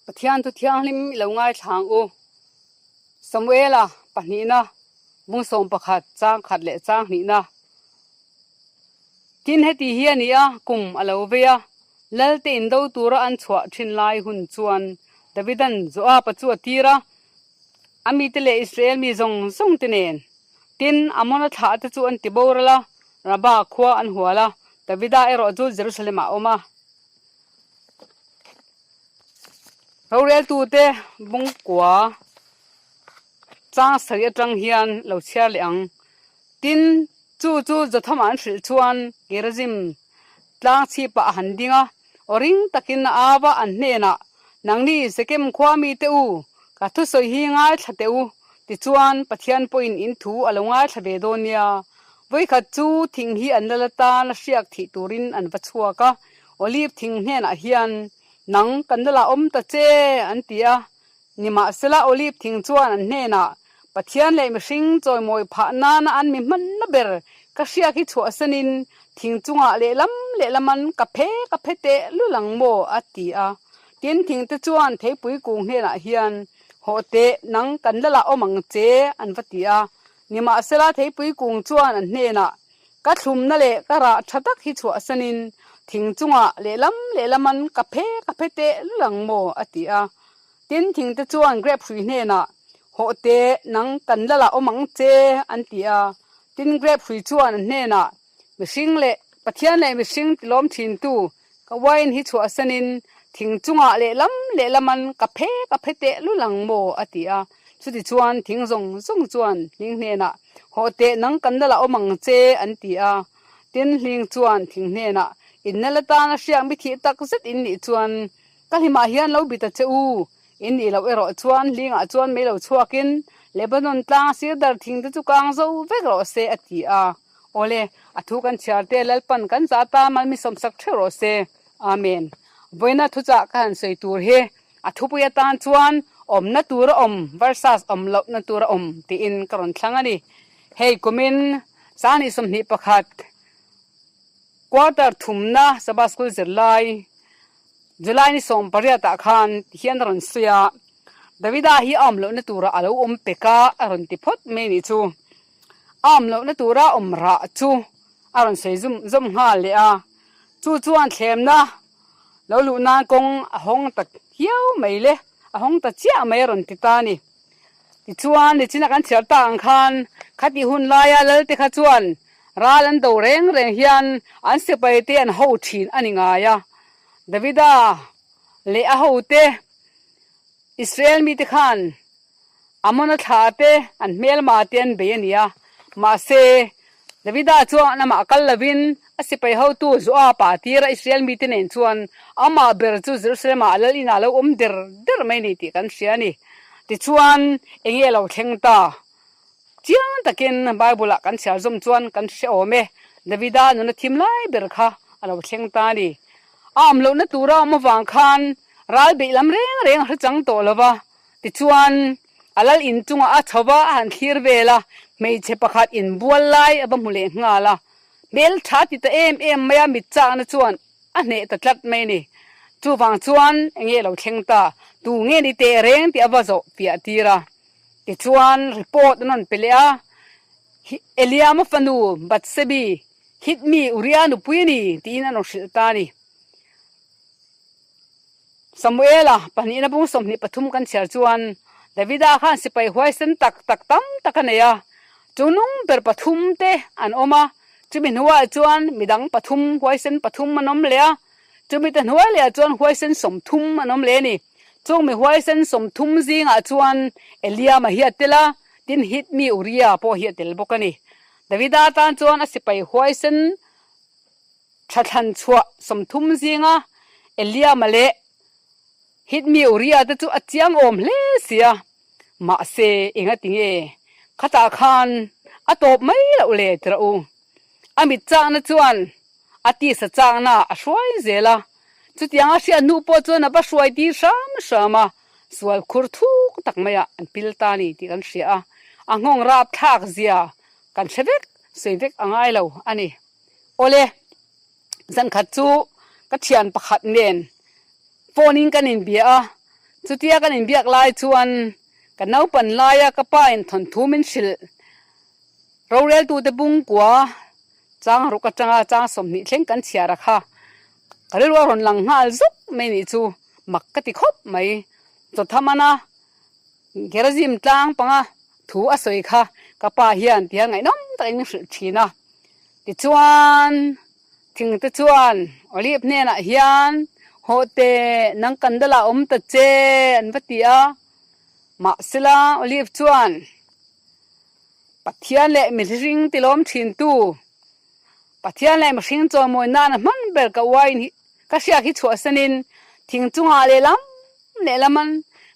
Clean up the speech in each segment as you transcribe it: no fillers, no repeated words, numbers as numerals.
Pathian thu thianghlim i lo ngaithla ang u. Samuela pahnihna bung 11 chang khat leh chang hnihna. Tin heti hi a ni a, kum a lo vei a, Lalte indo tura an chhuah thin lai hun chuan Davidan Joaba chu a tir a, a mite leh Israel mi zawng zawng te nen. Tin, Amona thlah te chu an ti boral a, Rabbah khua an hual a, Davida erawh chu Jerusalem-ah a awm a. Roreltute bungkua chang sarih atang hian lo chhiar leh ang. Tin, chu chu Jothama an hrilh chuan Gerizim tlang chhipah a han ding a, aw ring takin a au a, an hnenah, Nangni Sekem khua mite u, ka thusawi hi ngaithla teh u, tichuan Pathian pawhin in thu a lo ngaithla ve dawn nia. Vawikhat chu thing hi an lal atan a hriak thih turin an va chhuak a, Olive thing hnenah hian, Nang kan lal ah awm ta che, an ti a. Nimahsela Olive thing chuan an hnenah, Pathian leh mihring chawimawi phah nana an mi hmanna ber ka hriak hi chhuahsanin thing chungah lehlam lehlaman ka phe ka phe teh lul ang maw? a ti a. Tin, thing te chuan theipui kung hnenah hian, Hawh teh, nang kan lal ah awm ang che, an va ti a. Nimahsela theipui kung chuan an hnenah, Ka thlumna leh ka rah tha tak hi chhuahsanin thing chungah lehlam lehlaman ka phe ka phe teh lul ang maw? a ti a. Tin, thingte chuan grep hrui hnenah, Hawh teh, nang kan lalah awm ang che, an ti a. Tin, grep hrui chuan an hnenah, Mihring leh Pathian leh mihring tilawm thintu ka wine hi chhuahsanin thing chungah lehlam lehlaman ka phe ka phe teh lul ang maw? a ti a. Chutichuan thing zawng zawng chuan hling hnenah, Hawh teh, nang kan nala awm ang che, an ti a. Tin, hling chuan thing hnenah, In nal atana hriak mi thih tak zet in nih chuan ka hlimah hian lo bi ta che u, in nih loh erawh chuan hlingah chuan mei lo chhuakin Lebanon tlang sir dar thing te chu kang zo vek rawh se, a ti a. Awle, a thu kan chhiar te Lalpan kan zah ta mal mi sawmsak theuh rawh se. Amen. Vawiina thuchah ka han sawi tur hi A thupui atan chuan awmna tur a awm versus awm lohna tur a awm tiin ka rawn thlang a ni. Hei kumin Sangni 21 quarter thumna Sabbath School zirlai July ni 18 ah khan tihian a rawn sawi a, Davida hi a awm lohna turah a lo awm pek a a rawn ti phawt mai nih chu. A awm lohna tura awm rah chu a rawn sawi zum zawm nghal leh a, chu chuan thlemna Lo luh nan kawng a hawng ta hiau mai le, a hawng ta chiah mai a rawn ti ta a ni. Tichuan, nichina kan chhiar tak ang khan khatih hun laia Lalte kha chuan ral an do reng reng hian an sipai te an ho thin a ni ngai a. Davida leh a hote Israel mite khan Amona thla te an hmelma te an bei a ni a. Mahse, Davida chuan amah kal lovin a sipai hotu Joaba tira Israel mite nen chuan amah ber chu Jerusalem-ah a lal inah a lo awm der der mai a ni tih kan hria a ni. Tichuan, eng nge a lo thleng ta? Chiang takin Bible-ah kan chhiar zawm chuan kan hre awm e. Davida nuna thim lai ber kha a lo thleng ta a ni. A awm lohna tura awm avang khan ral beih lam reng reng a hre chang tawh lo va. Tichuan, a lal in chungah a chho va, a han thlir vel a, hmeichhe pakhat inbual lai a va hmu leh nghal a. Hmel tha ti ta em em mai a, mit chakna chuan a hneh ta tlat mai a ni. Chuvang chuan eng nge lo thleng ta, tu nge ni teh reng tih a va zawh piah tir a. Tichuan, report an rawn pe leh a, Eliama fanu Batsebi, Hitmi Uria nupui a ni tiin an rawn hrilh ta a ni. Samuela pahnihna bung 23 kan chhiar chuan Davida khan sipai huaisen tak tak tam tak a nei a, chu nung ber pathum te an awm a, chumi hnuaiah chuan midang pathum huaisen pathum an awm leh a, chumi te hnuai lehah chuan huaisen 30 an awm leh a ni. Chung mi huaisen 30 zingah chuan Eliama hi a tel a, tin Hitmi Uria pawh hi a tel bawk a ni. Davida tan chuan a sipai huaisen Thla thlan chhuah 30 zinga Eliama leh Hitmi Uria te chu a chiang awm hle sia, mahse engati nge khatah khan a tawp mai loh le tira u. A mit chakna chuan a tisa chakna a hruai zel a, chutiang a hriat hnu pawh chuan a va hruai tir hram hram a, sual khur thuk tak maiah an pil ta a ni tih kan hria a, a nghawng rap thlak zia kan hre vek, sawi vek a ngai lo a ni. Awle, zan khat chu ka thian pakhat nen phone in kan inbia a, Chutia kan inbiak lai chuan ka naupan laia ka pa in thawnthu min hrilh roreltute bungkua chang ruk atanga chang 20 thleng kan chhiar a kha. Ka rilru a rawn lang nghal zuk mai nih chu mak ka ti khawp mai. Chawthamana Gerizim tlang panga thu a sawi kha ka pa hian tihian ngaihnawm takin min hrilh thin a. Tichuan thingte chuan Olive hnenah hian Hawh teh, nang kan dalah awm ta che an va ti a. Mahsela Olive chuan Pathian leh mihring tilawm thintu, Pathian leh mihring chawimawi nana hman ber ka uain hi ka hriak hi chhuahsanin thing chungah lehlam lehlaman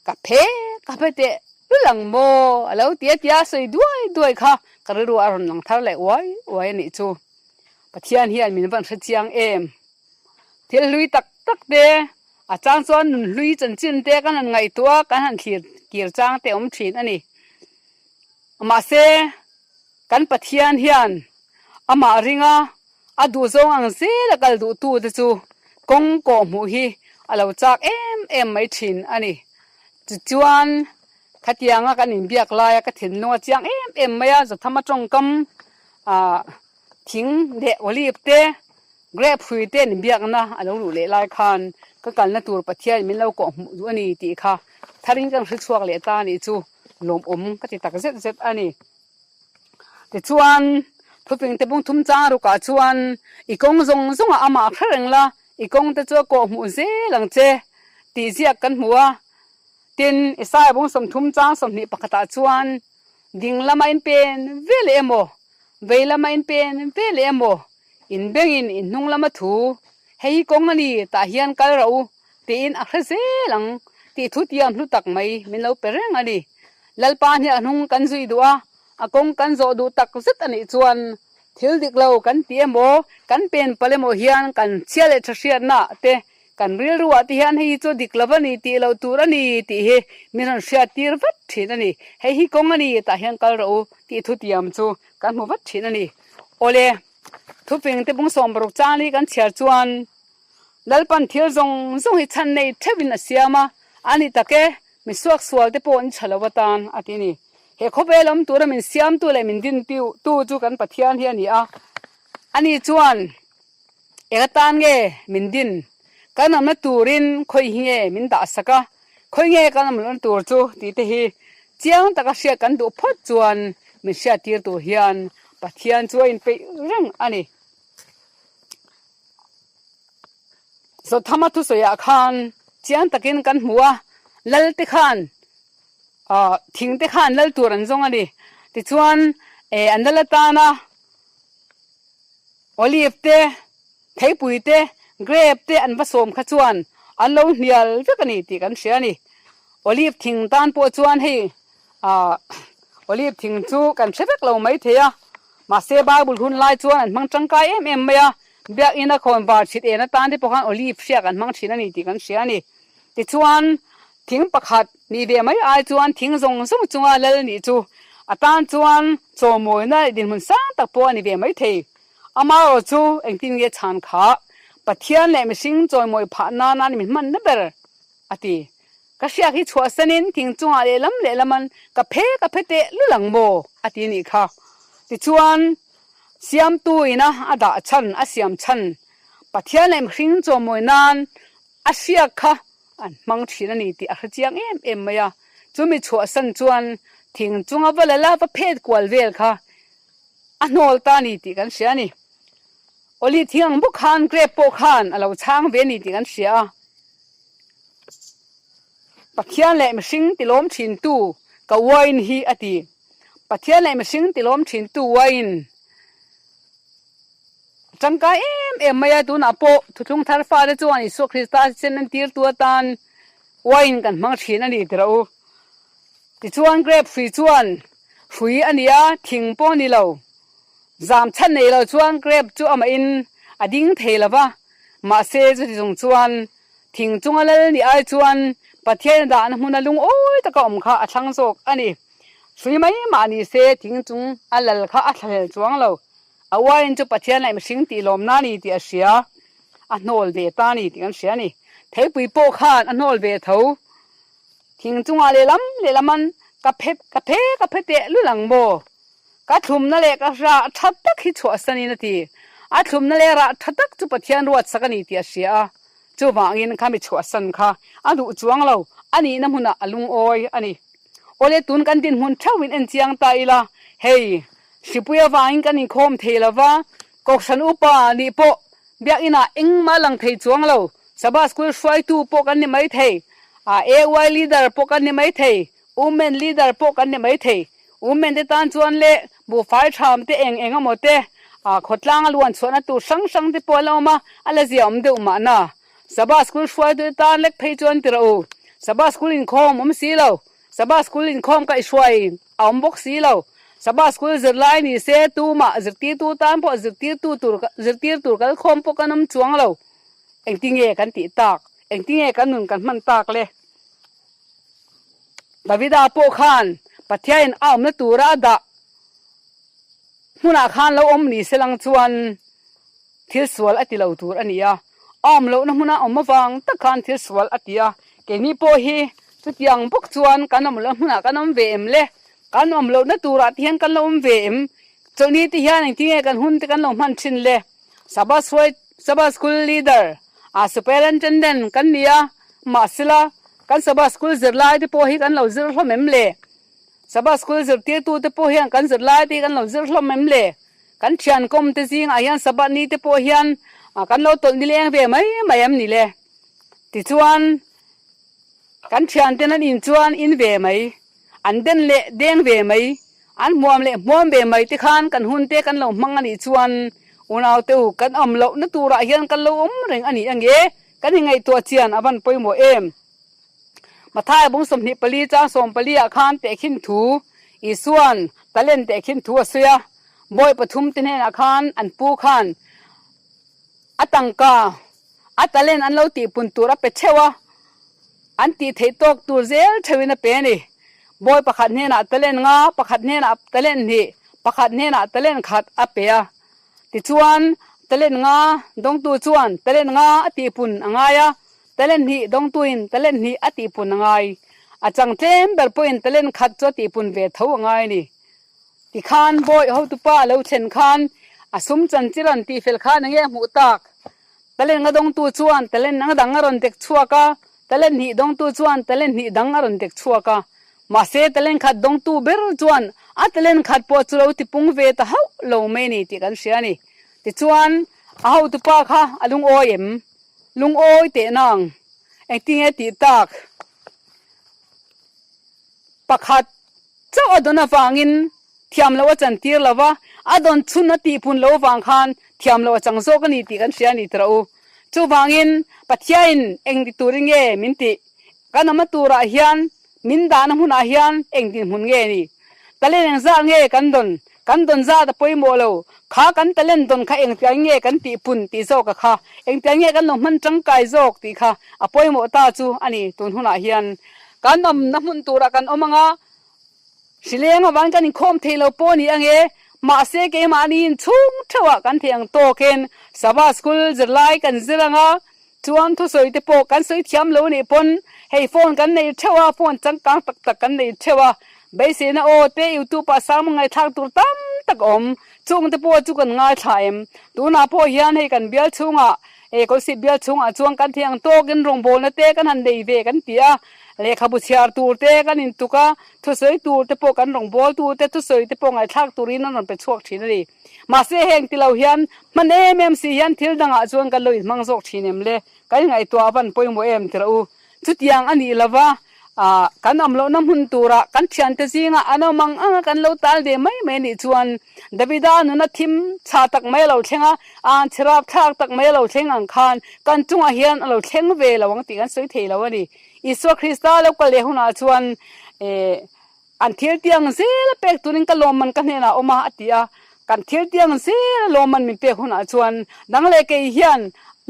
ka phe ka phe teh lul ang maw a lo ti a tia sawi duai duai kha ka rilru a rawn lang thar leh uai uai a nih chu. Pathian hian min van hre chiang em? Thil hlui tak tak te, a chang chuan nun hlui chanchin te kan han ngaihtuah a, kan han thlir kir chang te awm thin a ni. Mahse, kan Pathian hian amah ringa a duhzawng ang zel a kal duhtute chu kawng kawh hmuh hi a lo chak em em mai thin a ni. Tichuan, khatianga kan inbiak laia ka thinlung a chiang em em mai a, Zathama tawngkam ah thing leh olive te, grape hrui te inbiakna a lo luh leh lai khan ka kalna tur Pathian min lo kawh hmuh duh a ni tih kha tharin kan hre chhuak leh ta a nih chu lawmawm ka ti tak zet zet a ni. Tichuan, thuping te bung thum chang rukah chuan i kawng zawng zawngah amah hre reng la, i kawng te chu a kawh hmuh zel ang che tih ziak kan hmu a. Tin, Isaiah bung 30 chang 21 pakhatah chuan ding lama inpen ve leh emaw, vei lama inpen ve leh emaw, inbengin in hnung lama thu, hei hi kawng a ni, tah hian kal rawh u tiin a hre zel ang tih thu tiam hlu tak mai min lo pe reng a ni. Lalpa hniak hnung kan zui duh a, a kawng kan zawh duh tak zet a nih chuan thil dik lo kan ti emaw, kan pen palh emaw hian kan chhia leh tha hriatna te kan rilru ah te hian hei hi chu dik lo a ni tih loh tur a ni tih hi min rawn hriat tir vat thin a ni. Hei hi kawng a ni tah hian kal rawh u tih thu tiam chu kan hmu vat thin a ni. Awle, thuping te bung 60 chang li kan chhiar chuan Lalpan thil zawng zawng hi chhan nei theuhin a siam a, a ni tak e, mi suaksual te pawh an tha lo atan a ti ni. He khawvel awm tura min siamtu leh min dintu chu kan Pathian hi a ni a, ani chuan eng atan nge min din, kan awmna turin khawi hi nge min dah sak a, khawi nge kan awm lohna tur chu tih te hi chiang taka hriat kan duh phawt chuan min hriattir tur hian Pathian chu a inpeih reng a ni. Zothama thusawiah khan chiang takin kan hmu a, lal te khan ah thing te khan lal tur an zawng a ni. Tichuan eh an lal atana olive te, theipui te, grape te an va sawm kha chuan an lo hnial vek a ni tih kan hria a ni. Olive thing tan pawh chuan hei ah olive thing chu kan hre vek lo maithei a. Mahse, Bible hun lai chuan an hmang tangkai em em mai a, biakina khawn var chhit en atan te pawh khan olive hriak an hmang thin a ni tih kan hria a ni. Tichuan, thing pakhat nih ve mai ai chuan thing zawng zawng chunga lal nih chu a tan chuan chawmawina leh dinhmun sang tak pawh a ni ve mai thei. Amaherawh chu engtin nge chhan kha Pathian leh mihring chawimawi phah nana ni mi hmanna ber a ti. Ka hriak hi chhuahsanin thing chungah lehlam lehlaman ka phe ka phe teh lul ang maw? a ti nih kha. Tichuan, Siamtu ina a dah chhan, a siam chhan, Pathian leh mihring chawmawi nan a hriak kha an hmang thin a ni tih a hre chiang em em mai a. Chumi chhuahsan chuan thing chunga va la la va phet kual vel kha a hnawl ta a ni tih kan hria a ni. Awli thing ang bawk khan grape pawh khan a lo chhang ve a ni tih kan hria a. Pathian leh mihring tilawm thintu ka wine hi a ti. Pathian leh mihring tilawm thintu wine tangkai em em mai a, tunah pawh thuthlung thar fate chuan Isua Krista sen an tirtu atan wine kan hmang thin a ni ti rawh u. Tichuan grape hrui chuan hrui a ni a, thing pawh a ni lo. Zam chhan nei lo chuan grape chu amahin a ding thei lo va, mahse chuti chung chuan Thing chunga lal nih ai chuan Pathian a dahna hmuna lungawi taka awm kha a thlang zawk a ni. Hrui mai mah ni se thing chung a lal kha a thlahlel chuang lo. A uain chu Pathian leh mihring tih lawmna a ni tih a hria. A hnawl ve ta a ni tih kan hria a ni. Theipui pawh khan a hnawl ve tho. Thing chungah lehlam lehlaman ka phe ka phe ka phe teh lul ang maw? Ka thlumna leh ka rah tha tak hi chhuahsanin a ti. A thlumna leh rah tha tak chu Pathian ruatsak a ni tih a hria a. Chuvangin kha mi chhuahsan kha a duh chuang lo, a nihna hmunah a lungawi a ni. Awle tun kan dinhmun theuhin en chiang ta ila, hei, hripui avangin kan inkhawm thei lo va, Kohhran upa nih pawh Biakinah engmah lang thei chuang lo, Sabha School hruaitu pawh kan ni mai thei, AY leader pawh kan ni mai thei, Women leader pawh kan ni mai thei. Women te tan chuan leh buhfai tham te eng eng emaw te, khawtlang a luan chhuahna tur hrang hrang te pawh a la awm a, a la zia awm deuh mahna. Sabha School hruaitu te tan lek phei chuan ti rawh u, Sabha School inkhawm awm si lo, Sabha School inkhawm ka i hruai a awm bawk si lo. Sabha School zirlai ni se tumah zirtirtu tan pawh zirtirtu tur zirtir tur kalkhawm pawh kan awm chuang lo. Engtinge kan tih tak? Engtinge kan nun kan hman tak le? Davida pawh khan Pathianin a awmna tura a dah hmunah khan lo awm ni se lang chuan thil sual a ti lo tur a ni a. A awm lohna hmuna awm avang tak khan thil sual a ti a. Keini pawh hi chutiang bawk chuan kan awm lohna hmunah kan awm ve em le? Kan awm lohna turah te hian kan lo awm ve em? Chawlhni te hian engtinge kan hun te kan lo hman thin le? Sabha Suai Sabha School Leader a Superintendent kan ni a, mahsela kan Sabha School zirlai te pawh hi kan lo zir hlawm em le? Sabha School zirtirtu te pawh hian kan zirlai te hi kan lo zir hlawm em le? Kan thiankawm te zingah hian Sabha ni te pawh hian kan lo tawlh nileng ve mai mai em ni le? Tichuan kan thianten an in chuan in ve mai, an den leh deng ve mai. An hmuam leh hmuam ve mai te khan kan hun te kan lo hmang a nih chuan unaute u kan awm lohna turah hian kan lo awm reng a ni ange kan ingaihtuah chian a van pawimawh em. Matthai bung 24 chang 14 ah khan tehkhin thu Isuan talent tehkhin thu a sawi a, bawi pathum te hnenah khan an pu khan a tangka a talent an lo tihpun tur a pe theuh a, An tih theih tawk tur zel theuhin a pe a ni. Bawi pakhat hnenah talent nga, pakhat hnenah talent hnih, pakhat hnenah talent khat a pe a. Tichuan, talent nga dawngtu chuan talent nga a tihpun a ngai a, talent hnih dawngtuin talent hnih a tihpun a ngai. A chang tlem ber pawhin talent khat chu a tihpun ve tho a ngai a ni. Tikhan bawi hotupa a lo thlen khan a sum chanchir an tihfel khan enge a hmuh tak? Talent nga dawngtu chuan talent nga dang a rawn dek chhuak a, talent hnih dawngtu chuan talent hnih dang a rawn dek chhuak a. Mahse, talent khat dawngtu ber chuan a talent khat pawh chu lo tipung ve ta hauh lo mai a ni tih kan hria a ni. Tichuan, a hotupa kha a lungawi em? Lungawi teh nang. Engtinge tih tak? Pakhat chauh a dawn avangin thiam loh a chantir lo va, a dawn chhun a tihpun lo avang khan thiam loh a chang zawk a ni tih kan hria a ni tira u. Chuvangin Pathiain eng ti turin nge min tih? Kan awmna turah hian min dahna hmunah hian eng dinhmun nge ni? Talent engzat nge kan dawn? Kan dawn zat a pawimawh lo. Kha kan talent dawn kha engtiang nge kan tihpun tih zawk a kha, engtiang nge kan lo hman tangkai zawk tih kha a pawimawh ta chu a ni tun hunah hian. Kan awmna hmun turah kan awm ang a, hrileng avangin kan inkhawm thei lo pawh a ni ang e. Mahse keimahni inchhung theuhah kan thei ang tawkin Sabha School zirlai kan zir ang a, chuan thusawi te pawh kan sawi thiam lo nih pawn hei phone kan nei theuh a, phone changkang tak tak kan nei theuh a, beiseina aw te youtube ah sermon ngaihthlak tur tam tak a awm, chung te pawh chu kan ngaithla em. Tunah pawh hian hei kan bial chhungah He Kawlsip bial chhungah chuan kan thei ang tawkin rawngbawlna te kan han nei ve kan ti a, lehkhabu chhiar tur te kan intuk a, thusawi tur te pawh kan rawngbawltu te thusawi te pawh ngaihthlak turin an rawn pe chhuak thin a ni. Mahse heng ti lo hian hman em em si hian thil dangah chuan kan lo inhmang zawk thin em le? Kan ingaihtuah a van pawimawh em tirh u. Chutiang a nih lova, kan awm lohna hmun turah kan thiante zingah an awm ang anga kan lo tal ve mai mai nih chuan Davida nuna thim chha tak mai a lo thleng a, an chhirap thlak tak mai a lo thleng ang khan kan chungah hian a lo thleng ve lo ang tih kan sawi thei lo a ni. Isua Krista lo kal leh hunah chuan an thil tiang zel a pek turin ka lawmman ka hnenah a awm a a ti a, kan thil tiang zel a lawmman min pek hunah chuan dang leh kei hian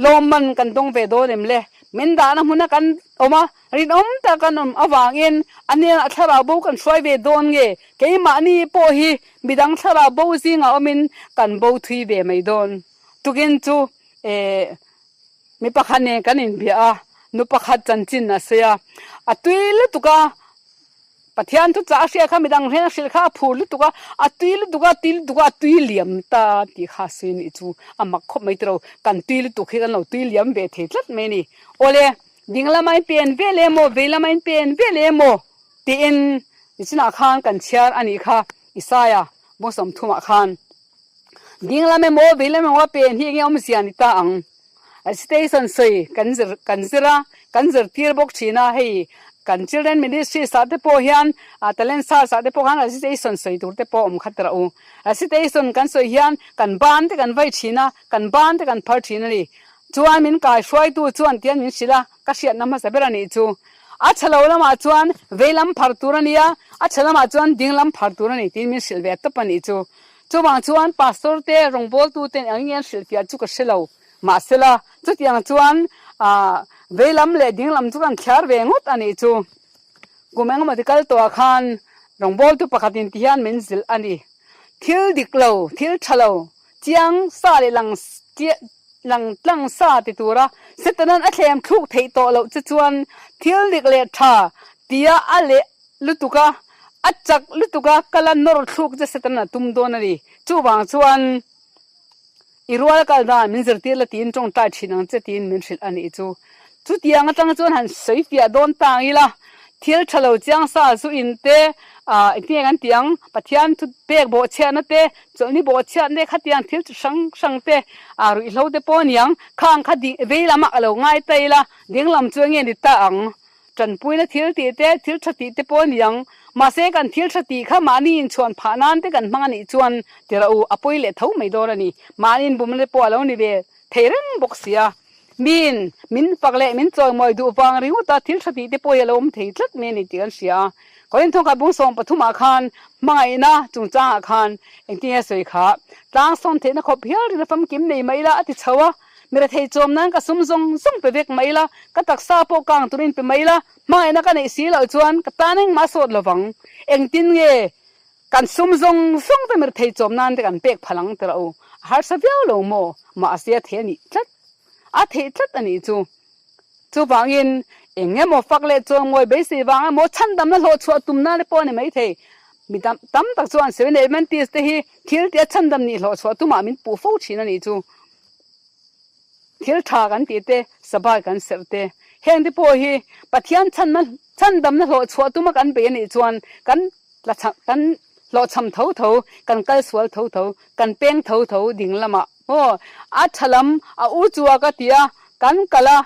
lawmman kan dawng ve dawn em le? Min dahna hmuna kan awm a, rinawm tak kan awm avangin a hnenah thlarau bo kan hruai ve dawn nge? Keimahni pawh hi midang thlarau bo zingah awmin kan bo thui ve mai dawn. Tukin chu eh mi pakhat nen kan inbia a, Nu pakhat chanchin a sawi a, a tui lutuk a, Pathian thu chah a hria kha midang hnena hrilh kha a phur lutuk a, a tui lutuk a, tui lutuk a, a tui liam ta tih kha a sawi a nih chu a mak khawp mai tiro, kan tui lutuk hi kan lo tui liam ve thei tlat mai a ni. Awle, ding lama in pen vel emaw, vei lama in pen vel emaw tiin nichinah khan kan chhiar a nih kha Isaia bawng thumah khan. Ding lam emaw, vei lam emaw a pen hi enge awmzia ni ta ang? Station sawi kan zir kan zir a, kan zirtir bawk thin a, hei kan Children Ministries ah te pawh hian Talent Search ah te pawh khan Station sawi tur te pawh awm khat rawh u. Station kan sawi hian kan ban te kan vai thin a, kan ban te kan phar thin a ni. Chuan min kai hruaitu chuan tian min hrilh a, ka hriatna hmasa ber a nih chu. A tha lo lamah chuan vei lam phar tur a ni a, a tha lamah chuan ding lam phar tur a ni tiin min hrilh ve tawp a nih chu. Chuvang chuan Pastor te, rawngbawltu ten eng nge an hrilhfiah chu ka hre lo. Mahsela, chutiang chuan vei lam leh ding lam chu kan thliar ve ngawt a nih chu. Kum engemaw ti kal tawhah khan rawngbawltu pakhatin ti hian min zilh a ni. Thil dik lo, thil tha lo, chiang sa leh lang lang tlang sa ti tura Setanan a thlem thluk theih tawh loh che chuan thil dik leh tha tia a leh lutuk a, a chak lutuk a kal a nawr thluk che Setanan a tum dawn a ni. Chuvang chuan i rual kal dan min zirtir la tiin tawngtai thin ang che tiin min hrilh a nih chu. Chutiang atang chuan han sawi fiah dawn ta ang ila, thil tha lo chiang sa zu in te, ah engtin nge kan tih ang, Pathian thu pek bawhchhiatna te, chawlhni bawhchhiatna te khatiang thil chi hrang hrang te, ah ruihhlo te pawh a ni ang, khang kha ding vei lamah ka lo ngai ta ila, ding lam chu enge ni ta ang, tanpuina thil tih te, thil tha tih te pawh a ni ang, mahse kan thil tha tih kha mahni inchhuan phah nan te kan hmang a nih chuan tiraw u, a pawi leh tho mai dawn a ni, mahni inbumna te pawh a lo ni ve thei reng bawk si a. Min, min fak leh min chawimawi duh vang ringawta thil tha tih te pawh hi a lo awm thei tlat mai a ni tih kan hria a. Korinth kha bung 13 ah khan hmangaihna chungchangah khan engtin nge sawi kha? Tlang sawn theihna khawp hial rin a famkim nei mai ila a ti chho a, mi rethei chawm nan ka sum zawng zawng pe vek mai ila, ka taksa pawh kang turin pe mai ila, hmangaihna ka neih si loh chuan ka tan engmah a sawt lovang. Engtin nge Kan sum zawng zawng te mirthei chawm nan te kan pek phal ang ti rawh u. A harsa viau lo maw? Mahse a thei a nih tlat. A theih tlat a nih chu. Chuvangin eng emaw fak leh chawimawi beisei vang emaw chhandamna hlawhchhuah tum nan te pawh a ni maithei. Mi tam tam tak chuan Seven Adventist te hi thil tia chhandam nih hlawhchhuah tumah min puh fo thin a nih chu. Thil tha kan tih te, Sabbath kan serh te, heng te pawh hi Pathian chhanna chhandamna hlawhchhuah tuma kan bei a nih chuan kan Tla chham kan hlawhchham tho tho, kan kal sual tho tho, kan peng tho tho ding lamah maw a tha lam a u chua ka ti a, kan kal a,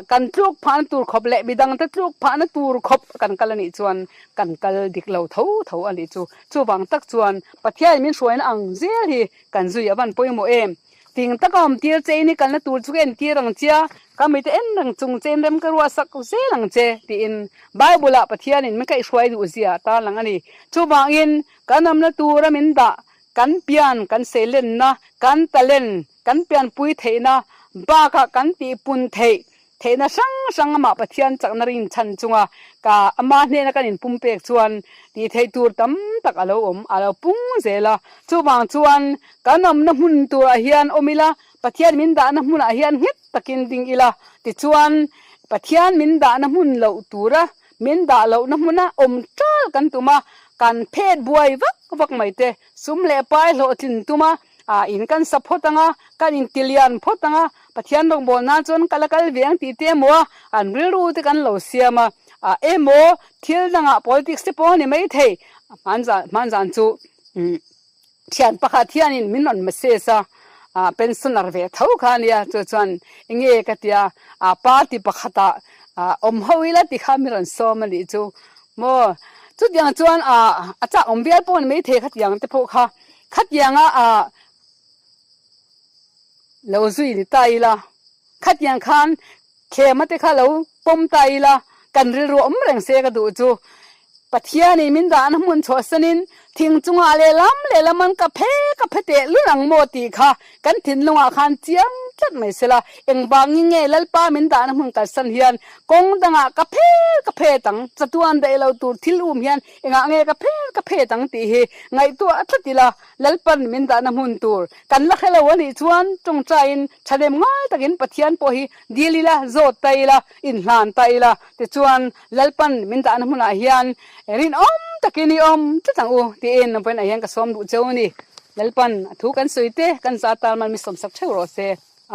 kan tluk phahna tur khawp leh midangte tluk phahna tur khawp kan kal a nih chuan kan kal dik lo tho tho a nih chu. Chuvang tak chuan Pathianin min hruaina ang zel hi kan zui a van pawimawh em. Ting taka awm tir che in i kalna tur chu ka entir ang che a, ka mite en reng chung che in rem ka ruah sak zel ang che, tiin Bible-ah Pathianin min kaihhruai duh zia a tarlang a ni. Chuvangin, kan awmna tura min dah, kan pian, kan seilenna, kan talent, kan pianpui theihna bakah kan tihpun theih Theihna hrang hrang amah Pathian chakna rin chhan chunga ka ama hnena kan inpumpek chuan tih theih tur tam tak a lo awm, a lo pung zel a. Chuvang chuan kan awmna hmun turah hian awm ila, Pathian min dahna hmunah hian nghet takin ding ila, tichuan Pathian min dahna hmun loh tura min dah lohna hmuna awm tal kan tum a, kan phet buai vak vak mai te, sum leh pai hlawhtlin tuma A in kan sa phawt ang a, kan inti lian phawt ang a, Pathian rawngbâwl nân chuan kal a kal ve ang tih te emaw a, an rilru te kan lo siam a, a emaw thil dangah politics te pawh a ni maithei. Hmanzan hmanzan chu thian pakhat hianin min rawn message a, a pensioner ve tho kha a nia, chu chuan enge ka tia, a party pakhatah awm ho ila ti kha min rawn sawm a nih chu maw. Chutiang chuan a a chak awm vial pawh a ni maithei khatiang te pawh kha. Khatianga a lo zui ni ta ila, khatiang khan thlema te kha lo pawm ta ila, kan rilru awm reng se ka duh chu. Pathianin min dahna hmun chhuahsanin thing chungah lehlam lehlam an ka phe ka phe teh lul ang maw tih kha kan thinlungah khan chiang. tlat mai sela, engvangin nge Lalpa min dahna hmun kalsan hian kawng dangah ka phel ka phet ang, chatuan daih lo tur thil um hian engah nge ka phel ka phet ang tih hi ngaihtuah a tlat ila, Lalpan min dahna hmun tur kan la hre lo a nih chuan tawngtaiin thahnem ngai takin Pathian pawh hi dil ila, zawt ta ila, inhlan ta ila, tichuan Lalpan min dahna hmunah hian rinawm takin i awm tlat ang u tiin vawiinah hian ka sawm duh cheu a ni. Lalpan a thu kan sawi te kan za tan man mi sawmsak theuh rawh se.